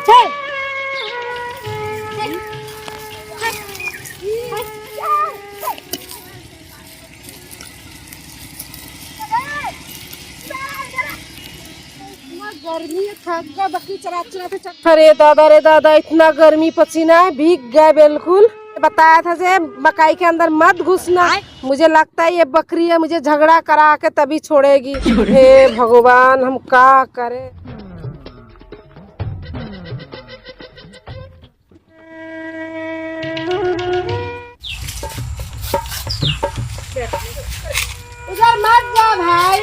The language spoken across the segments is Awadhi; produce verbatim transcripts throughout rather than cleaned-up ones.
इतना गर्मी है, थक गए बकरी चरा चरा के चल। अरे दादा रे दादा, इतना गर्मी, पसीना भीग गए बिल्कुल। बताया था जे मकई के अंदर मत घुसना। मुझे लगता है ये बकरी है, मुझे झगड़ा करा के तभी छोड़ेगी। हे भगवान, हम का करें? उधर मत जा भाई।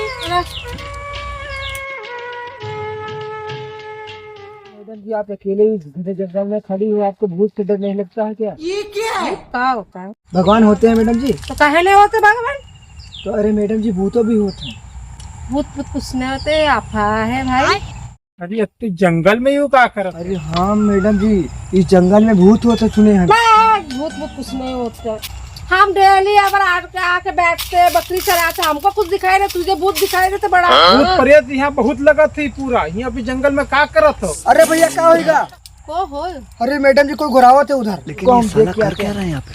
मैडम जी, आप अकेले ही घने जंगल में खड़ी हो, आपको भूत से डर नहीं लगता है क्या? ये क्या है? का होता है? भगवान होते हैं मैडम जी। तो काहे नहीं होते भगवान? तो अरे मैडम जी, भूतो भी होते हैं। भूत भूत कुछ नहीं होते, आफा है भाई। अरे, इतने जंगल में यू का करत? अरे हाँ मैडम जी, इस जंगल में भूत होते सुने हैं। बस, भूत भूत कुछ नहीं होता। हम डेली अगर आके, आके बैठते, बकरी चराते, हमको कुछ दिखाई दे, तुझे भूत दिखाई देते बड़ा। भूत प्रेत यहाँ बहुत लगत है पूरा, यहाँ पे जंगल में का करत हो? अरे भैया, का होइगा? को हो? अरे मैडम जी, कोई घुरावत है उधर। लेकिन ये साला कर क्या रहा है यहाँ पे?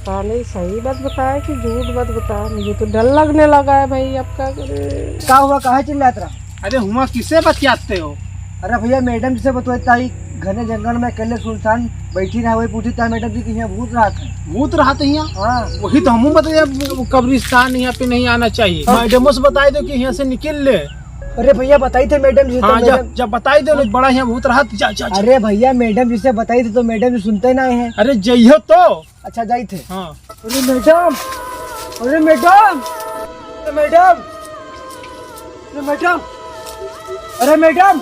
पहले ही सही बात बताया कि झूठ बात बताया, मुझे तो डर लगने लगा है भाई, अब का करें? का हुआ, काहे चिल्लात रहा? अरे हुआ किसे बतियाते हो? अरे भैया, मैडम जी से बतवाई ताई, घने जंगल में अकेले सुनसान बैठी रहे, वही पूछी ताई मैडम जी कि यहाँ भूत रहत है। भूत रहत है यहाँ? हाँ। वही तो हमहू बताया, वो कब्रिस्तान यहाँ पे नहीं आना चाहिए। हाँ। मैडमों से बताई दो कि यहाँ से निकल ले। अरे भैया, बताई थे मैडम जी से, तो हाँ, जा, मैडम जा बताई दो, बड़ा यहाँ भूत रहत, जा, जा, जा। अरे भैया, मैडम जी से बताई थे तो मैडम जी सुनते नहीं है। अरे जइहो तो। अच्छा, जाई थे। हाँ। अरे मैडम, अरे मैडम, अरे मैडम, अरे मैडम,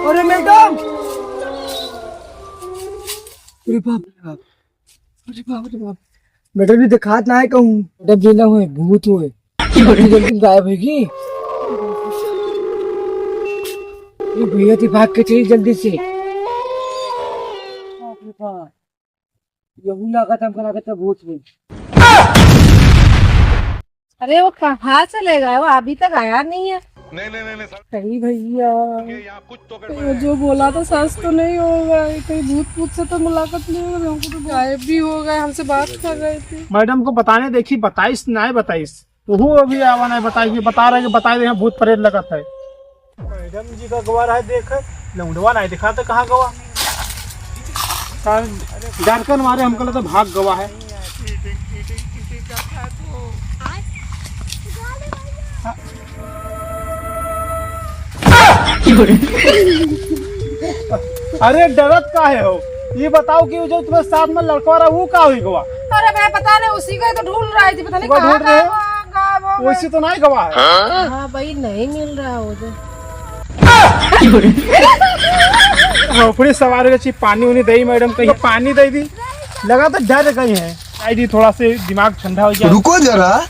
अरे मैडम। अरे बाप रे बाप, अरे बाप रे बाप। मैडम जी दिखात ना है कहूँ। मैडम जी ना हुए, भूत हुए। जल्दी जल्दी गायब होगी। ये भैया थी, भाग के चली जल्दी से। बाप रे बाप। यहू लागत हमका लागत है भूत है। अरे वो कहाँ चले गए, वो अभी तक आया नहीं है। नहीं, नहीं, नहीं, नहीं, सर। सही भैया, ये यहाँ कुछ तो गड़बड़ वो है। जो बोला था सच तो नहीं होगा, ये कहीं भूत भूत से तो मुलाकात नहीं होगा, हमको तो गायब भी हो गए, हमसे बात कर रहे थे। मैडम को बताने देखी, बताइस ना बताइस। ओहो, अभी आवा नहीं बताई, बता रहे कि बताई दे, यहाँ भूत प्रेत लगत है। मैडम जी का गवा रहा है, देख, लौंडवा नहीं दिखा तो कहाँ गवा? सार, डर कर मारे हमको लगता भाग गवा है। अरे डरत काहे हो? ये बताओ कि वो जो तुम्हारे साथ में लड़का रहा, वो का हुई गवा? अरे मैं पता नहीं, उसी को ही तो ढूंढ रही थी, पता नहीं वो कहाँ ढूंढ रहे हो? गायब हो, गायब हो गए। वैसे तो नहीं गवा है। हाँ भाई, नहीं मिल रहा है वो तो। हाँ, पूरी सवारी के ची पानी उनी दे मैडम, कहीं पानी दे दी। लगा तो डर गई है। आई दी थोड़ा से दिमाग ठंडा हो जाए। रुको जरा,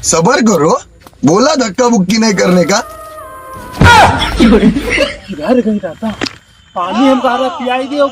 सबर करो। बोला धक्का मुक्की नहीं करने का। घर गई रहता, पानी हम कहा रहा पियाई दियो।